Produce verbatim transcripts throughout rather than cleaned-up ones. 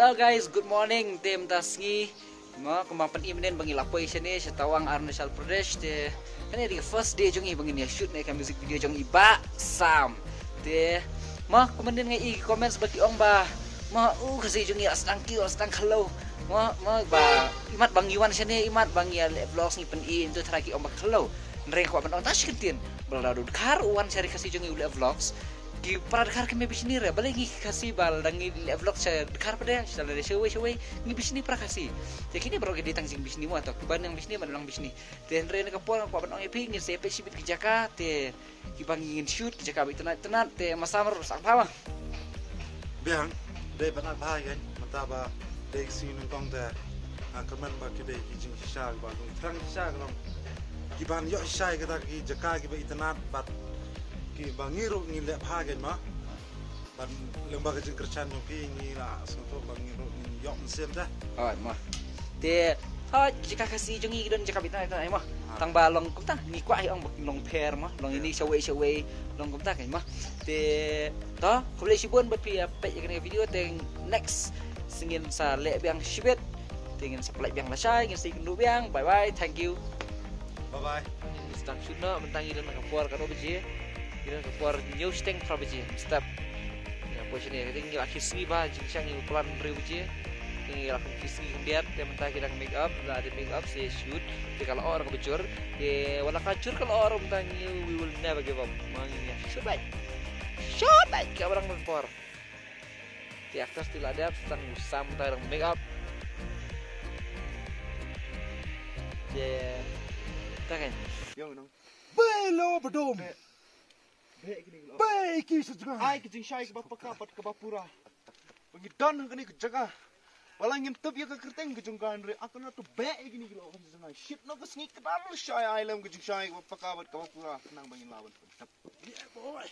Hello guys, good morning. Te mynta sngi, mo, kumba pyn-i mynnin ba ngi la poi shane sha Tawang, Arunachal Pradesh. Te kane dei ka first day jong ngi ba ngin ïa shoot ne ka music video jong i Bah Sam. Te mo, kumba mynnin nga i comments ba ki ong ba, mo, u Khasi jong ngi la sdang cute, la sdang khalo. Mo, mo, ba imat ba ngi wan shane, imat ba ngi ïa leh vlogs ngi pyn-i, ntu tharai ki ong ba khalo. Nreng kwah ban ong ta shi kyntien ba la dud khar u wan sha ri Khasi jong ngi u leh vlogs. Ki para dkhar ki me bishni re, balei ngi Khasi ba lada ngi leh vlog sha dkhar pat de, sha lade shawei shawei, ngi bishni para Khasi. Te kine baroh ki dei tang jingbishni mo, to kiba nang bishni, ba nang bishni. Te hynrei na ka por nga kwah ban ong ïa phi, ngin sa peit shibit ki jaka, te kiba ngin shoot, ki jaka ba itynnat itynnat, te ma Sam ruh sa pha ma. Biang, dei ba nang bha ïa, mynta ba dei ki sngi nyngkong te, ah, kyrmen ba ki dei ki jingshisha, ba dei thrang shisha ka long. Kiban ïoh shisha ïa kita ki jaka kiba itynnat, bad kiba ngi ruh ngin leh bha ïa ma. Ban lem ba ka jingkyrshan jong phi ngi la sngewthuh ba ngi ruh ngin ïoh mynsiem te. Hooid mo. Te hooid, jaka Khasi jong ngi ki don jaka bit na ita ai mo. Ah. Tang ba long kumta ngi kwah hi ong ba long pher mo, long ini shawei shawei, long kumta kan mo. Te to, khublei shibun ba phi ïa peit ïa kane ka video, te next ngin sa leh biang shibit. Te ngin sa pynlait biang lashai, ngin sa ïakynduh biang. Bye bye, thank you. Bye bye. Ngin sdang shoot noh, mynta ngi don ka por katno baje? Ngi don ka por hynñiew shiteng phra baje. Step. Ngi la poi shane, ka dei ngi la khie sngi ba, jingshisha ngi plan hynriew baje. Ngi la khie sngi khyndiat, te mynta ki dang make up, la dei make up, sa shoot. Te ka la or kaba jur. Te wat la ka jur ka la or mynta ngi, we will never give up. Ma ngi ïa shoot beit. Shoot beit, kaba dang don por. Te actors te la dep, tang u Sam te dang make up. Te ta kan. Ïong nong. Bei lo badom. Bei ki sa jngai. Ai ki jingshai kaba paka bad kaba pura. Ba ngi don ha kane ka jaka. Ba la ngim tip ïa ka kyrteng ka jong ka, hynrei a kane to bei kine ki lo ka jingshai. Shit, no ka sngi ka dang shai, ai lem ka jingshai kaba paka bad kaba pura. Nang ba ngin lawan. Yeah boy.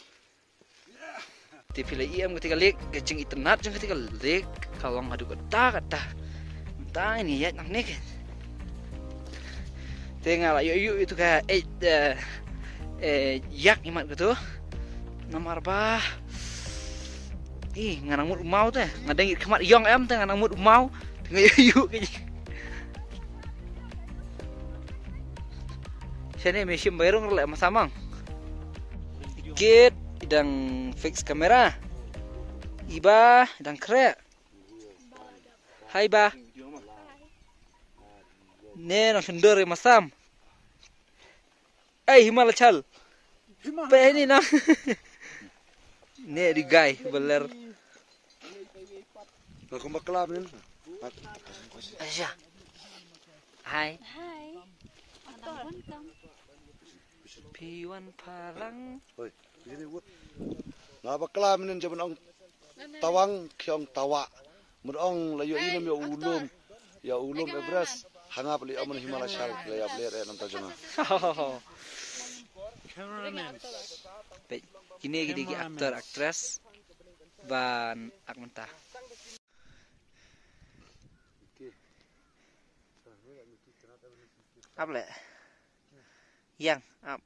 Te phi la ïohi em kata ka lake, ka jingitynnat jong kata ka lake ka long haduh katta katta. Mynta ngin ïaid nangne. Te nga la ïoh ïoh ïa uto ka, eh, eh, eh, ïak imat kato. Namar ba, ih, nga nang mut u maw te, nga dang ïoh khmat ïong em te nga nang mut u maw. Te nga ïoh ïoh ka. Shane me shim bai rung leh ma Samang. Kit, i dang fix camera. Iba, i dang khreh. Hai ba. Ne nang sendor ma Sam. Ei, Himala chal. Pe ni na. Ne di guy, beler. Ba kum bakla mynnin. Asia. Hai. Hai. Welcome. Phi wan pharang. Hoi, ini wut. Nga bakla mynnin jaban ong Tawang, ki ong Tawa. Mut ong la ïoh inem ïa u lum. Ïa u lum Everest. Hangap li ong Himala chal, la ïa bler eh nam ta jong nga. Peit, kine ki dei ki actor, actress. Ban ak mynta. Ap leh. Ïang, ap.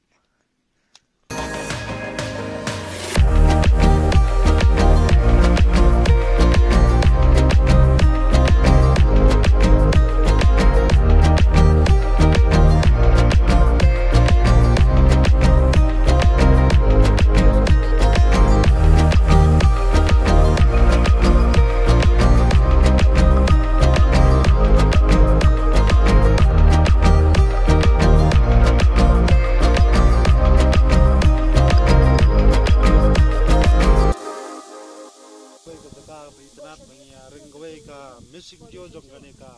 Kawei ka jaka ba itynnat ba ngi ïa ring kawei ka music video jong kane ka,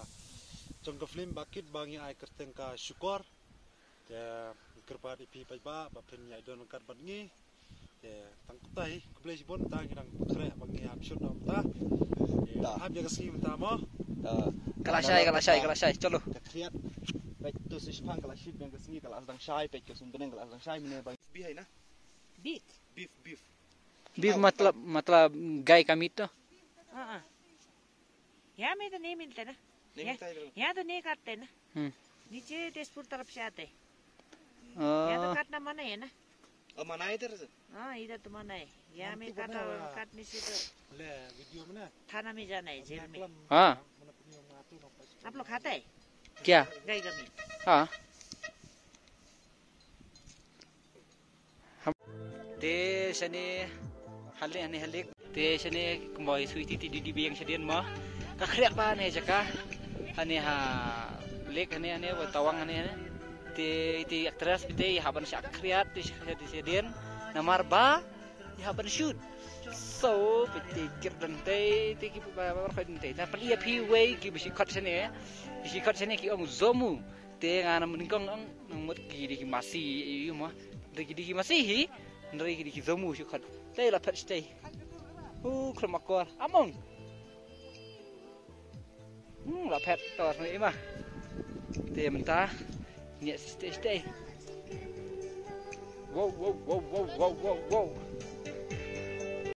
jong ka film Bakit ba ngi ai kyrteng ka Shukor. Te ngi kyrpad ïa phi paidbah ba phin ïa don ryngkat bad ngi. Te tang kumta hi, khublei shibun, tang ngi dang khreh ba ngi ap shoot noh mynta. Te hap ïa ka sngi mynta mo. Ka la shai, ka la shai, ka la shai, chalo. Ka khriat. Peit to sa shipang ka la shit biang ka sngi, ka la sdang shai, peit ka sum bneng ka la sdang shai mynne ba. Beef hi na? Beef. Beef, beef. Beef matlab, matlab गाय का मीट तो? हाँ, हाँ। यहाँ में तो नहीं मिलते ना। नहीं मिलता है इधर। यहाँ तो नहीं काटते ना। हम्म। नीचे तेजपुर तरफ से आते हैं। यहाँ तो काटना मना है ना। Mana itar se. Ah, ida tu mana? Ya, me kata kat ni situ. Le video mana? Thana me jana hai, jail me. हाँ. आप लोग खाता है? क्या? गाय का मीट। हाँ. Te shane halik, hane halik. Te shane kumba sweetie te didi biang shadien mo. Ka khriat ba hane jaka. Hane ha lake hane hane ba tawang hane hane. Te te actress te ha ban sha khriat te sha khriat te shadien. Namar ba ha ban shoot. So te kir dan te te ki ba ba khoi dan te. Na pali ya phi wei ki ba shi khot shane. Ki shi khot shane ki ong zomu. Te nga na mengkong ong nang mut ki di ki masi yu mo. Di ki di ki masi hi. Ndri ki di ki zomu shi khot. Te la phet stay. Hu khlem akor. Among. Hmm, la phet tor ni ma. Te mynta. Ni stay stay. Wow wow wow wow wow wow wow.